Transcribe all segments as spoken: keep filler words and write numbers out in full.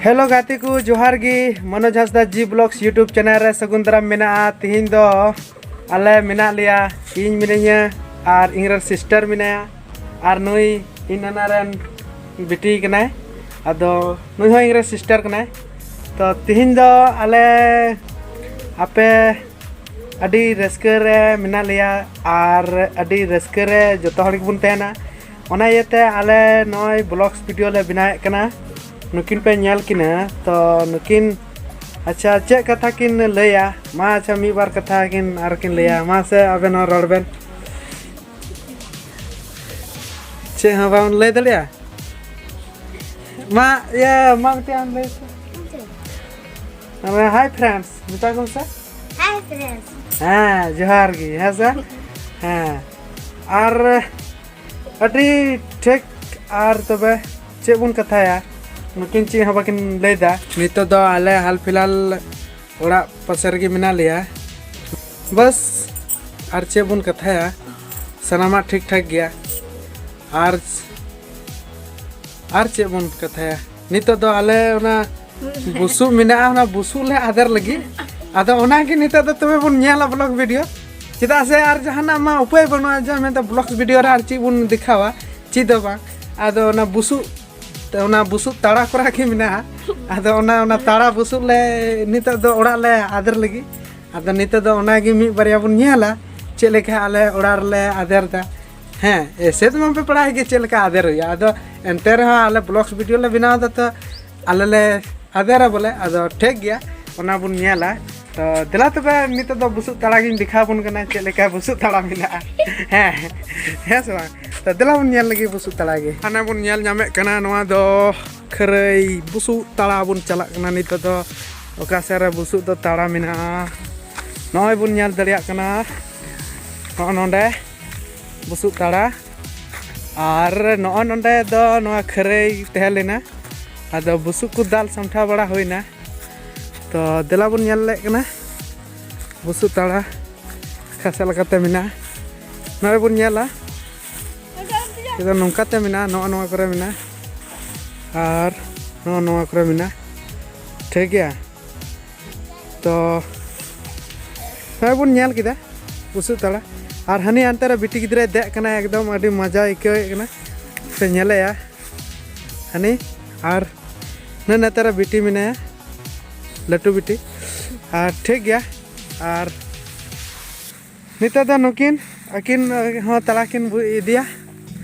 Hello ᱜᱟᱛᱮ ᱠᱚ, ᱡᱚᱦᱟᱨ ᱜᱮ᱾ ᱢᱚᱱᱳᱡᱽ ᱦᱟᱸᱥᱫᱟ ᱡᱤ ᱵᱞᱚᱜᱥ YouTube ᱪᱮᱱᱮᱞ ᱨᱮ ᱥᱟᱹᱜᱩᱱ ᱫᱟᱨᱟᱢ ᱢᱮᱱᱟᱜᱼᱟ᱾ ᱛᱤᱦᱤᱧ ᱫᱚ ᱟᱞᱮ ᱢᱮᱱᱟᱜ ᱞᱮᱭᱟ, ᱤᱧ ᱢᱤᱱᱟᱹᱧᱟ ᱟᱨ ᱤᱧ ᱨᱮᱱ ᱥᱤᱥᱴᱟᱨ ᱢᱮᱱᱟᱭᱟ ᱟᱨ ᱱᱩᱭ ᱤᱧ ᱱᱟᱱᱟ ᱨᱮᱱ ᱵᱤᱴᱤ ᱠᱟᱱᱟᱭ᱾ ᱟᱫᱚ ᱱᱩᱭ ᱦᱚᱸ ᱤᱧ ᱨᱮᱱ ᱥᱤᱥᱴᱟᱨ ᱠᱟᱱᱟᱭ᱾ ᱛᱚ ᱛᱤᱦᱤᱧ ᱫᱚ ᱟᱞᱮ ᱟᱯᱮ ᱟᱹᱰᱤ ᱨᱟᱹᱥᱠᱟᱹ ᱨᱮ ᱢᱮᱱᱟᱜ ᱞᱮᱭᱟ ᱟᱨ ᱟᱹᱰᱤ ᱨᱟᱹᱥᱠᱟᱹ ᱨᱮ ᱡᱚᱛᱚ ᱦᱚᱲ ᱜᱮᱵᱚᱱ ᱛᱟᱦᱮᱱᱟ᱾ ᱚᱱᱟ ᱤᱭᱟᱹᱛᱮ ᱟᱞᱮ ᱱᱚᱜᱼᱚᱭ ᱵᱞᱚᱜᱥ ᱵᱷᱤᱰᱤᱭᱳ ᱞᱮ ᱵᱮᱱᱟᱣᱮᱫ ᱠᱟᱱᱟ᱾ ᱱᱩᱠᱤᱱ ᱯᱮ ᱧᱮᱞ ᱠᱤᱱᱟ, ᱛᱚ ᱱᱩᱠᱤᱱ, ᱟᱪᱪᱷᱟ, ᱪᱮᱫ ᱠᱟᱛᱷᱟ ᱠᱤᱱ ᱞᱟᱹᱭᱟ? ᱢᱟ, ᱟᱪᱪᱷᱟ, ᱢᱤᱫ ᱵᱟᱨ ᱠᱟᱛᱷᱟ ᱠᱤᱱ ᱟᱨ ᱠᱤᱱ ᱞᱟᱹᱭᱟ᱾ ᱢᱟ ᱥᱮ ᱟᱵᱮᱱ ᱦᱚᱸ ᱨᱚᱲ ᱵᱮᱱ᱾ ᱪᱮᱫ ᱦᱚᱸ ᱵᱟᱢ ᱞᱟᱹᱭ ᱫᱟᱲᱮᱭᱟᱜᱼᱟ? ᱢᱟ, ᱤᱭᱟᱹ, ᱢᱟ ᱢᱤᱫᱴᱮᱡ ᱟᱢ ᱞᱟᱹᱭ ᱥᱮ᱾ ᱦᱟᱭ ᱯᱷᱨᱮᱱᱰᱥ ᱢᱮᱛᱟ ᱠᱚᱢ ᱥᱮ᱾ ᱦᱟᱭ ᱯᱷᱨᱮᱱᱰᱥ᱾ ᱦᱮᱸ, ᱡᱚᱦᱟᱨ ᱜᱮ, ᱦᱮᱸ ᱥᱮ? ᱦᱮᱸ᱾ ᱟᱨ ᱟᱹᱰᱤ ᱴᱷᱤᱠ᱾ ᱟᱨ ᱛᱚᱵᱮ ᱪᱮᱫ ᱵᱚᱱ ᱠᱟᱛᱷᱟᱭᱟ? ᱱᱩᱠᱤᱱ ᱪᱮᱫ ᱦᱚᱸ ᱵᱟᱹᱠᱤᱱ ᱞᱟᱹᱭᱫᱟ᱾ ᱱᱤᱛᱚᱜ ᱫᱚ ᱟᱞᱮ ᱦᱟᱞ ᱯᱷᱤᱞᱦᱟᱞ ᱚᱲᱟᱜ ᱯᱟᱥᱮ ᱨᱮᱜᱮ ᱢᱮᱱᱟᱜ ᱞᱮᱭᱟ᱾ ᱵᱟᱥ, ᱟᱨ ᱪᱮᱫ ᱵᱚᱱ ᱠᱟᱛᱷᱟᱭᱟ? ᱥᱟᱱᱟᱢᱟᱜ ᱴᱷᱤᱠ ᱴᱷᱟᱠ ᱜᱮᱭᱟ᱾ ᱟᱨ ᱟᱨ ᱪᱮᱫ ᱵᱚᱱ ᱠᱟᱛᱷᱟᱭᱟ? ᱱᱤᱛᱚᱜ ᱫᱚ ᱟᱞᱮ ᱚᱱᱟ ᱵᱩᱥᱩᱵ ᱢᱮᱱᱟᱜᱼᱟ, ᱚᱱᱟ ᱵᱩᱥᱩᱵ ᱞᱮ ᱟᱫᱮᱨ ᱞᱟᱹᱜᱤᱫ᱾ ᱟᱫᱚ ᱚᱱᱟᱜᱮ ᱱᱤᱛᱚᱜ ᱫᱚ ᱛᱚᱵᱮ ᱵᱚᱱ ᱧᱮᱞᱟ ᱵᱞᱚᱜ ᱵᱷᱤᱰᱤᱭᱳ᱾ ᱪᱮᱫᱟᱜ ᱥᱮ ᱟᱨ ᱡᱟᱦᱟᱱᱟᱜ ᱢᱟ ᱩᱯᱟᱹᱭ ᱵᱟᱹᱱᱩᱜᱼᱟ, ᱡᱮ ᱢᱮᱱᱛᱮ ᱵᱞᱚᱜ ᱵᱷᱤᱰᱤᱭᱳ ᱨᱮ ᱟᱨ ᱪᱮᱫ ᱵᱚᱱ ᱫᱮᱠᱷᱟᱣᱟ, ᱪᱮᱫ ᱦᱚᱸ ᱵᱟᱝ᱾ ᱟᱫᱚ ᱚᱱᱟ ᱵᱩᱥᱩᱵ, ᱚᱱᱟ ᱵᱩᱥᱩᱵ ᱛᱟᱲᱟ ᱠᱚᱨᱟ ᱜᱮ ᱢᱮᱱᱟᱜᱼᱟ᱾ ᱟᱫᱚ ᱚᱱᱟ, ᱚᱱᱟ ᱛᱟᱲᱟ ᱵᱩᱥᱩᱵ ᱞᱮ ᱱᱤᱛᱚᱜ ᱫᱚ ᱚᱲᱟᱜ ᱞᱮ ᱟᱫᱮᱨ ᱞᱟᱹᱜᱤᱫ᱾ ᱟᱫᱚ ᱱᱤᱛᱚᱜ ᱫᱚ ᱚᱱᱟᱜᱮ ᱢᱤᱫ ᱵᱟᱨᱭᱟ ᱵᱚᱱ ᱧᱮᱞᱟ, ᱪᱮᱫ ᱞᱮᱠᱟ ᱟᱞᱮ ᱚᱲᱟᱜ ᱨᱮᱞᱮ ᱟᱫᱮᱨ ᱫᱟ᱾ ᱦᱮᱸ, ᱮᱥᱮ ᱫᱚ ᱵᱟᱝᱯᱮ ᱵᱟᱲᱟᱭ ᱜᱮ ᱪᱮᱫ ᱞᱮᱠᱟ ᱟᱫᱮᱨ ᱦᱩᱭᱩᱜᱼᱟ᱾ ᱟᱫᱚ ᱮᱱᱛᱮ ᱨᱮᱦᱚᱸ ᱟᱞᱮ ᱵᱞᱚᱜᱥ ᱵᱷᱤᱰᱤᱭᱳ ᱞᱮ ᱵᱮᱱᱟᱣ ᱮᱫᱟ, ᱛᱚ ᱟᱞᱮ ᱞᱮ ᱟᱫᱮᱨᱟ ᱵᱚᱞᱮ᱾ ᱟᱫᱚ ᱴᱷᱤᱠ ᱜᱮᱭᱟ, ᱚᱱᱟ ᱵᱚᱱ ᱧᱮᱞᱟ᱾ ᱛᱚ ᱫᱮᱞᱟ ᱛᱚᱵᱮ ᱱᱤᱛᱚᱜ ᱫᱚ ᱵᱩᱥᱩᱵ ᱛᱟᱲᱟ ᱜᱤᱧ ᱫᱮᱠᱷᱟᱣ ᱟᱵᱚᱱ ᱠᱟᱱᱟ, ᱪᱮᱫ ᱞᱮᱠᱟ ᱵᱩᱥᱩᱵ ᱛᱟᱲᱟ ᱢᱮᱱᱟᱜᱼᱟ᱾ ᱦᱮᱸ, ᱦᱮᱸ ᱥᱮ ᱵᱟᱝ? ᱛᱚ ᱫᱮᱞᱟ ᱵᱚᱱ ᱧᱮᱞ ᱞᱮᱜᱮ ᱵᱩᱥᱩᱵ ᱛᱟᱲᱟ ᱜᱮ᱾ ᱦᱟᱱᱟ ᱵᱚᱱ ᱧᱮᱞ ᱧᱟᱢᱮᱫ ᱠᱟᱱᱟ, ᱱᱚᱣᱟ ᱫᱚ ᱠᱷᱟᱹᱨᱟᱹᱭ ᱵᱩᱥᱩᱵ ᱛᱟᱲᱟ ᱵᱚᱱ ᱪᱟᱞᱟᱜ ᱠᱟᱱᱟ ᱱᱤᱛᱚᱜ ᱫᱚ᱾ ᱚᱠᱟ ᱥᱮᱫ ᱨᱮ ᱵᱩᱥᱩᱵ ᱫᱚ ᱛᱟᱲᱟ ᱢᱮᱱᱟᱜᱼᱟ, ᱱᱚᱜᱼᱚᱭ ᱵᱚᱱ ᱧᱮᱞ ᱫᱟᱲᱮᱭᱟᱜ ᱠᱟᱱᱟ, ᱱᱚᱜᱼᱚ ᱱᱚᱰᱮ ᱵᱩᱥᱩᱵ ᱛᱟᱲᱟ᱾ ᱟᱨ ᱱᱚᱜᱼᱚ ᱱᱚᱰᱮ ᱫᱚ ᱱᱚᱣᱟ ᱠᱷᱟᱹᱨᱟᱹᱭ ᱛᱟᱦᱮᱸ ᱞᱮᱱᱟ, ᱟᱫᱚ ᱵᱩᱥᱩᱵ ᱠᱚ ᱫᱟᱞ ᱥᱟᱢᱴᱟᱣ ᱵᱟᱲᱟ ᱦᱩᱭᱱᱟ᱾ ᱛᱚ ᱫᱮᱞᱟ ᱵᱚᱱ ᱧᱮᱞ ᱞᱮᱫ ᱠᱟᱱᱟ ᱵᱩᱥᱩᱵ ᱛᱟᱲᱟ ᱚᱠᱟ ᱥᱮᱫ ᱞᱮᱠᱟᱛᱮ ᱢᱮᱱᱟᱜᱼᱟ᱾ ᱱᱚᱜᱼᱚᱭ ᱵᱚᱱ ᱧᱮᱞᱟ, ᱱᱚᱝᱠᱟᱛᱮ ᱢᱮᱱᱟᱜᱼᱟ, ᱱᱚᱜᱼᱚ ᱱᱚᱣᱟ ᱠᱚᱨᱮ ᱢᱮᱱᱟᱜᱼᱟ᱾ ᱟᱨ ᱱᱚᱜᱼᱚ ᱱᱚᱣᱟ ᱠᱚᱨᱮ ᱢᱮᱱᱟᱜᱼᱟ᱾ ᱴᱷᱤᱠ ᱜᱮᱭᱟ, ᱛᱚ ᱱᱚᱜᱼᱚᱭ ᱵᱚᱱ ᱧᱮᱞ ᱠᱮᱫᱟ ᱵᱩᱥᱩᱵ ᱛᱟᱲᱟ᱾ ᱟᱨ ᱦᱟᱹᱱᱤ ᱦᱟᱱᱛᱮ ᱨᱮ ᱵᱤᱴᱤ ᱜᱤᱫᱽᱨᱟᱹᱭ ᱫᱮᱡ ᱠᱟᱱᱟ, ᱮᱠᱫᱚᱢ ᱟᱹᱰᱤ ᱢᱚᱡᱟ ᱟᱹᱭᱠᱟᱹᱣᱮᱫ ᱠᱟᱱᱟ ᱥᱮ ᱧᱮᱞᱮᱭᱟ ᱦᱟᱹᱱᱤ᱾ ᱟᱨ ᱱᱟᱹ ᱱᱟᱛᱮ ᱨᱮ ᱵᱤᱴᱤ ᱢᱮᱱᱟᱭᱟ, ᱞᱟᱹᱴᱩ ᱵᱤᱴᱤ᱾ ᱟᱨ ᱴᱷᱤᱠ ᱜᱮᱭᱟ, ᱟᱨ ᱱᱤᱛᱚᱜ ᱫᱚ ᱱᱩᱠᱤᱱ ᱟᱹᱠᱤᱱ ᱦᱚᱸ ᱛᱟᱲᱟ ᱠᱤᱱ ᱵᱩ- ᱤᱫᱤᱭᱟ᱾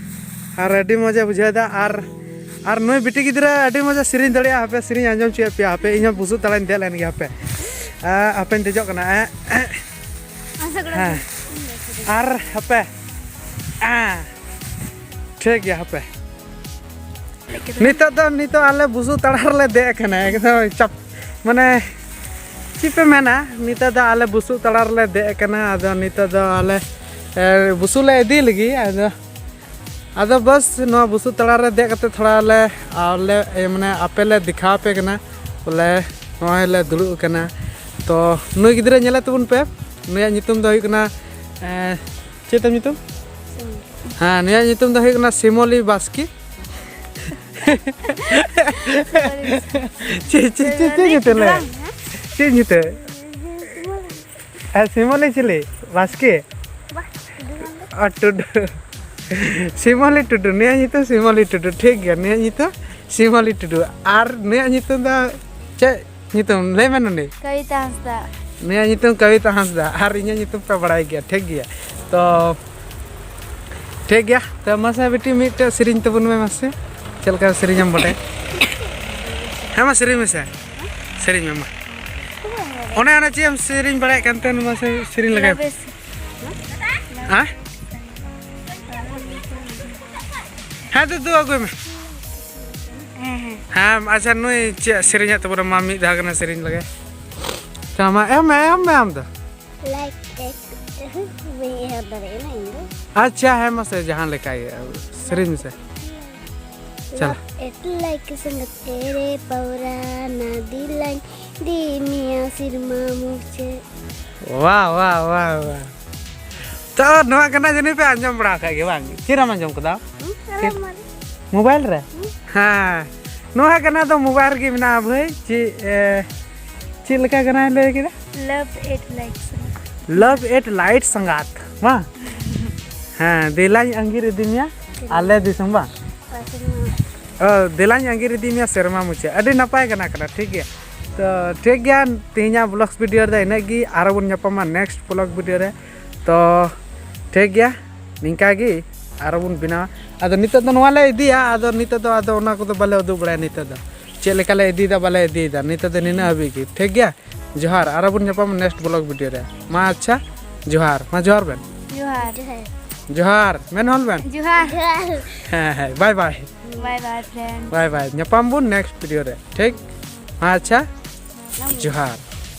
ᱟᱨ ᱟᱹᱰᱤ ᱢᱚᱡᱮ ᱵᱩᱡᱷᱟᱹᱣ ᱮᱫᱟ᱾ ᱟᱨ ᱟᱨ ᱱᱩᱭ ᱵᱤᱴᱤ ᱜᱤᱫᱽᱨᱟᱹ ᱟᱹᱰᱤ ᱢᱚᱡᱮ ᱥᱮᱨᱮᱧ ᱫᱟᱲᱮᱭᱟᱜᱼᱟ᱾ ᱦᱟᱯᱮ, ᱥᱮᱨᱮᱧ ᱟᱸᱡᱚᱢ ᱦᱚᱪᱚᱭᱮᱫ ᱯᱮᱭᱟ ᱦᱟᱯᱮ᱾ ᱤᱧ ᱦᱚᱸ ᱵᱩᱥᱩᱵ ᱛᱟᱲᱟᱧ ᱫᱮᱡ ᱞᱮᱱ ᱜᱮ ᱦᱟᱯᱮ᱾ ᱟ, ᱦᱟᱯᱮᱧ ᱫᱮᱡᱚᱜ ᱠᱟᱱᱟ᱾ ᱟ, ᱦᱮᱸ᱾ ᱟᱨ ᱦᱟᱯᱮ᱾ ᱟ, ᱴᱷᱤᱠ ᱜᱮᱭᱟ ᱦᱟᱯᱮ᱾ ᱱᱤᱛᱚᱜ ᱫᱚ, ᱱᱤᱛᱚᱜ ᱟᱞᱮ ᱵᱩᱥᱩᱵ ᱛᱟᱲᱟ ᱨᱮᱞᱮ ᱫᱮᱡ ᱟᱠᱟᱱᱟ, ᱮᱠᱫᱚᱢ ᱪᱟᱯ-, ᱢᱟᱱᱮ ᱪᱮᱫ ᱯᱮ ᱢᱮᱱᱟ, ᱱᱤᱛᱚᱜ ᱫᱚ ᱟᱞᱮ ᱵᱩᱥᱩᱵ ᱛᱟᱲᱟ ᱨᱮᱞᱮ ᱫᱮᱡ ᱟᱠᱟᱱᱟ᱾ ᱟᱫᱚ ᱱᱤᱛᱚᱜ ᱫᱚ ᱟᱞᱮ, ᱮ, ᱵᱩᱥᱩᱵ ᱞᱮ ᱤᱫᱤ ᱞᱟᱹᱜᱤᱫ᱾ ᱟᱫᱚ, ᱟᱫᱚ ᱵᱟᱥ ᱱᱚᱣᱟ ᱵᱩᱥᱩᱵ ᱛᱟᱲᱟ ᱨᱮ ᱫᱮᱡ ᱠᱟᱛᱮ ᱛᱷᱚᱲᱟ ᱞᱮ, ᱟᱨ ᱞᱮ, ᱮ, ᱢᱟᱱᱮ ᱟᱯᱮ ᱞᱮ ᱫᱮᱠᱷᱟᱣ ᱟᱯᱮ ᱠᱟᱱᱟ ᱵᱚᱞᱮ ᱱᱚᱜᱼᱚᱭ ᱞᱮ ᱫᱩᱲᱩᱵ ᱟᱠᱟᱱᱟ᱾ ᱛᱚ ᱱᱩᱭ ᱜᱤᱫᱽᱨᱟᱹ ᱧᱮᱞᱮ ᱛᱟᱵᱚᱱ ᱯᱮ, ᱱᱩᱭᱟᱜ ᱧᱩᱛᱩᱢ ᱫᱚ ᱦᱩᱭᱩᱜ ᱠᱟᱱᱟ, ᱮ, ᱪᱮᱫ ᱛᱟᱢ ᱧᱩᱛᱩᱢ? ᱦᱮᱸ, ᱱᱩᱭᱟᱜ ᱧᱩᱛᱩᱢ ᱫᱚ ᱦᱩᱭᱩᱜ ᱠᱟᱱᱟ ᱥᱤᱢᱚᱞᱤ ᱵᱟᱥᱠᱮ᱾ ᱪᱮᱫ, ᱪᱮᱫ, ᱪᱮᱫ, ᱪᱮᱫ ᱧᱩᱛᱩᱢ ᱞᱟᱹᱭᱟ? ᱪᱮᱫ ᱧᱩᱛᱩᱢ? ᱦᱮᱸ, ᱥᱤᱢᱚᱞᱤ ᱪᱤᱞᱤ? ᱵᱟᱥᱠᱮ? ᱟᱨ ᱴᱩᱰᱩ᱾ ᱥᱤᱢᱚᱞᱤ ᱴᱩᱰᱩ, ᱱᱩᱭᱟᱜ ᱧᱩᱛᱩᱢ ᱥᱤᱢᱚᱞᱤ ᱴᱩᱰᱩ, ᱴᱷᱤᱠ ᱜᱮᱭᱟ, ᱱᱩᱭᱟᱜ ᱧᱩᱛᱩᱢ ᱥᱤᱢᱚᱞᱤ ᱴᱩᱰᱩ᱾ ᱟᱨ ᱱᱩᱭᱟᱜ ᱧᱩᱛᱩᱢ ᱫᱚ ᱪᱮᱫ ᱧᱩᱛᱩᱢ? ᱞᱟᱹᱭ ᱢᱮ ᱱᱚᱱᱤ᱾ ᱠᱚᱵᱤᱛᱟ ᱦᱟᱸᱥᱫᱟ᱾ ᱱᱩᱭᱟᱜ ᱧᱩᱛᱩᱢ ᱠᱚᱵᱤᱛᱟ ᱦᱟᱸᱥᱫᱟ, ᱟᱨ ᱤᱧᱟᱹᱜ ᱧᱩᱛᱩᱢ ᱯᱮ ᱵᱟᱲᱟᱭ ᱜᱮᱭᱟ, ᱴᱷᱤᱠ ᱜᱮᱭᱟ᱾ ᱛᱚ, ᱴᱷᱤᱠ ᱜᱮᱭᱟ, ᱛᱚ ᱢᱟᱥᱮ ᱵᱤᱴᱤ ᱢᱤᱫᱴᱮᱡ ᱥᱮᱨᱮᱧ ᱛᱟᱵᱚᱱ ᱢᱮ ᱢᱟᱥᱮ, ᱪᱮᱫ ᱞᱮᱠᱟ ᱥᱮᱨᱮᱧ ᱮᱢ ᱵᱟᱰᱟᱭᱟ? ᱦᱮᱸ, ᱢᱟ ᱥᱮᱨᱮᱧ ᱢᱮᱥᱮ, ᱥᱮᱨᱮᱧ ᱢᱮ ᱢᱟ᱾ ᱚᱱᱮ ᱚᱱᱟ ᱪᱮᱫ ᱮᱢ ᱥᱮᱨᱮᱧ ᱵᱟᱲᱟᱭᱮᱫ ᱠᱟᱱ ᱛᱟᱦᱮᱱ, ᱢᱟᱥᱮ ᱥᱮᱨᱮᱧ ᱞᱮᱜᱟᱭ ᱢᱮ᱾ ᱦᱮᱸ? ᱦᱮᱸ, ᱫᱩ, ᱫᱩ ᱟᱹᱜᱩᱭ ᱢᱮ᱾ ᱦᱮᱸ, ᱦᱮᱸ᱾ ᱦᱮᱸ, ᱟᱪᱪᱷᱟ, ᱱᱩᱭ ᱪᱮᱫ ᱥᱮᱨᱮᱧᱮᱫ ᱛᱟᱵᱚᱱᱟ? ᱢᱟ ᱢᱤᱫ ᱫᱷᱟᱣ ᱜᱟᱱ ᱥᱮᱨᱮᱧ ᱞᱮᱜᱮ᱾ ᱛᱟ ᱢᱟ ᱮᱢ ᱢᱮ, ᱮᱢ ᱢᱮ ᱟᱢ ᱫᱚ᱾ ᱞᱟᱭᱤᱠ, ᱞᱟᱭᱤᱠ, ᱵᱟᱹᱧ ᱮᱦᱚᱵ ᱫᱟᱲᱮᱭᱟᱜ ᱠᱟᱱᱟ ᱤᱧ ᱫᱚ᱾ ᱟᱪᱪᱷᱟ, ᱦᱮᱸ, ᱢᱟᱥᱮ ᱡᱟᱦᱟᱸ ᱞᱮᱠᱟ ᱜᱮ, ᱥᱮᱨᱮᱧ ᱢᱮᱥᱮ᱾ ᱪᱟᱞᱟ᱾ ᱞᱟᱭᱤᱠ ᱥᱚᱸᱜᱮ ᱛᱮᱨᱮ ᱯᱟᱣᱨᱟ ᱱᱟᱫᱤ ᱞᱟᱧ ᱫᱤ ᱢᱤᱭᱟ ᱥᱤᱨᱢᱟ ᱢᱩᱪᱟᱹᱫ᱾ ᱣᱟᱦ, ᱣᱟᱦ, ᱣᱟᱦ, ᱣᱟᱦ᱾ ᱛᱚ, ᱱᱚᱣᱟ ᱜᱟᱱᱟ ᱡᱟᱹᱱᱤᱡ ᱯᱮ ᱟᱸᱡᱚᱢ ᱵᱟᱲᱟ ᱟᱠᱟᱫ ᱜᱮᱭᱟ, ᱵᱟᱝ? ᱪᱮᱫ ᱨᱮᱢ ᱟᱸᱡᱚᱢ ᱠᱟᱫᱟ? ᱦᱩᱸ, ᱪᱮᱫ? ᱟᱞᱟᱢ ᱢᱟᱨᱮ᱾ ᱢᱳᱵᱟᱭᱤᱞ ᱨᱮ? ᱦᱩᱸ᱾ ᱦᱮᱸ᱾ ᱱᱚᱣᱟ ᱜᱟᱱᱟ ᱫᱚ ᱢᱳᱵᱟᱭᱤᱞ ᱨᱮᱜᱮ ᱢᱮᱱᱟᱜᱼᱟ ᱵᱷᱟᱹᱭ᱾ ᱪᱮᱫ ᱮ, ᱪᱮᱫ ᱞᱮᱠᱟ ᱜᱟᱱᱟᱭ ᱞᱟᱹᱭ ᱠᱮᱫᱟ? Love at light ᱥᱟᱸᱜᱟᱛ᱾ Love at light ᱥᱟᱸᱜᱟᱛ ᱵᱟᱝ? ᱦᱮᱸ, ᱫᱮᱞᱟᱧ ᱟᱸᱜᱤᱨ ᱤᱫᱤ ᱢᱮᱭᱟ ᱟᱞᱮ ᱫᱤᱥᱚᱢ ᱵᱟᱝ? ᱚ, ᱫᱮᱞᱟᱧ ᱟᱸᱜᱤᱨ ᱤᱫᱤ ᱢᱮᱭᱟ ᱥᱮᱨᱢᱟ ᱢᱩᱪᱟᱹᱫ᱾ ᱟᱹᱰᱤ ᱱᱟᱯᱟᱭ ᱜᱟᱱᱟ ᱠᱟᱱᱟ, ᱴᱷᱤᱠ ᱜᱮᱭᱟ᱾ ᱛᱚ ᱴᱷᱤᱠ ᱜᱮᱭᱟ, ᱛᱮᱦᱮᱧᱟᱜ ᱵᱞᱚᱜᱥ ᱵᱷᱤᱰᱤᱭᱳ ᱨᱮᱫᱚ ᱤᱱᱟᱹᱜ ᱜᱮ᱾ ᱟᱨᱚ ᱵᱚᱱ ᱧᱟᱯᱟᱢᱟ ᱱᱮᱠᱥᱴ ᱵᱞᱚᱜ ᱵᱷᱤᱰᱤᱭᱳ ᱨᱮ᱾ ᱛᱚ ᱴᱷᱤᱠ ᱜᱮᱭᱟ, ᱱᱤᱝᱠᱟ ᱜᱮ ᱟᱨᱚ ᱵᱚᱱ ᱵᱮᱱᱟᱣᱟ᱾ ᱟᱫᱚ ᱱᱤᱛᱚᱜ ᱫᱚ ᱱᱚᱣᱟ ᱞᱮ ᱤᱫᱤᱭᱟ, ᱟᱫᱚ ᱱᱤᱛᱚᱜ ᱫᱚ ᱟᱫᱚ ᱚᱱᱟ ᱠᱚᱫᱚ ᱵᱟᱞᱮ ᱩᱫᱩᱜ ᱵᱟᱲᱟᱭᱟ᱾ ᱱᱤᱛᱚᱜ ᱫᱚ ᱪᱮᱫ ᱞᱮᱠᱟ ᱞᱮ ᱤᱫᱤᱭᱮᱫᱟ ᱵᱟᱞᱮ ᱤᱫᱤᱭᱮᱫᱟ, ᱱᱤᱛᱚᱜ ᱫᱚ ᱱᱤᱱᱟᱹᱜ ᱦᱟᱹᱵᱤᱡ ᱜᱮ, ᱴᱷᱤᱠ ᱜᱮᱭᱟ᱾ ᱡᱚᱦᱟᱨ, ᱟᱨᱚ ᱵᱚᱱ ᱧᱟᱯᱟᱢᱟ ᱱᱮᱠᱥᱴ ᱵᱞᱚᱜ ᱵᱷᱤᱰᱤᱭᱳ ᱨᱮ᱾ ᱢᱟ ᱟᱪᱪᱷᱟ, ᱡᱚᱦᱟᱨ, ᱢᱟ ᱡᱚᱦᱟᱨ ᱵᱮᱱ᱾ ᱡᱚᱦᱟᱨ᱾ ᱡᱚᱦᱟᱨ ᱢᱮᱱ ᱦᱚᱞ ᱵᱮᱱ᱾ ᱡᱚᱦᱟᱨ᱾ ᱦᱮᱸ ᱦᱮᱸ, ᱵᱟᱭ ᱵᱟᱭ᱾ ᱵᱟᱭ ᱵᱟᱭ ᱯᱷᱨᱮᱱᱰ᱾ ᱵᱟᱭ ᱵᱟᱭ, ᱧᱟᱯᱟᱢ ᱵᱚᱱ ᱱᱮᱠᱥᱴ ᱵᱷᱤᱰᱤᱭᱳ ᱨᱮ, ᱴᱷᱤᱠ? ᱢᱟ ᱟᱪᱪᱷᱟ, ᱡᱚᱦᱟᱨ᱾